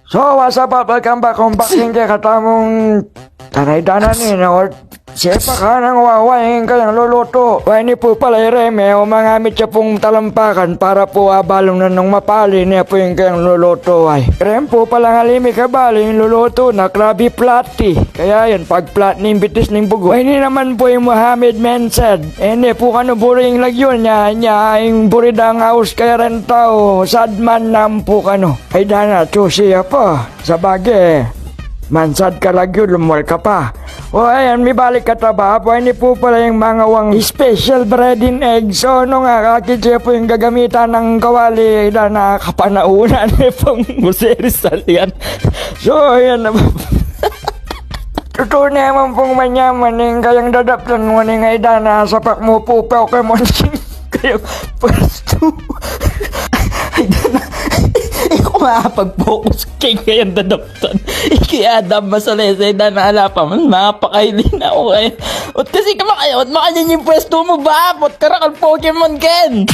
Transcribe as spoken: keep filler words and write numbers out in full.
So, what's up, welcome back, welcome back king kekatamung tanay danan ini, o, sepa ka nang wawa ing kayang lulutu. Wa, ini pu pala i Reme, o, mangamit ya pung talampakan para pu abalung na nung mapali ne pu ing kayang lulutu, ay. Rem pu pala ngali mikabali ing lulutu na, krabi plati. Kaya yan, pagplat ning bitis ning bugu. Wa, ini naman pu ing Mohamed Mensed. Ini pu kanu buri ing lagyu na, nya ing buri dang aus kaya renta, o, sadman na pu kanu. Ay dana, tusi ya pa. Sabage, mansad ka lagyu, lumwal ka pa. O, ayan, mibalik ka taba. Wa, ini pu pala ing mangawang special bread and eggs. O, nung akakit ya pu ing gagamitan nang kawali, ay dana, kapanaunan ne pung Jose Rizal yan. So, ayan na. Tutu naman pung manyaman ing kayang dadaptan, wa, ning ay dana, sapak mu pu Pokemon King kayang pwestu. Ay dana, e ku makapag-focus king kayang dadaptan. Iki Adam masalese, ay dana, ala pa man, mapakaili na ku kaya. Ot kasi ka makaya, ot makanyan ing pwestu mu ba? Ot karakal Pokemon ken.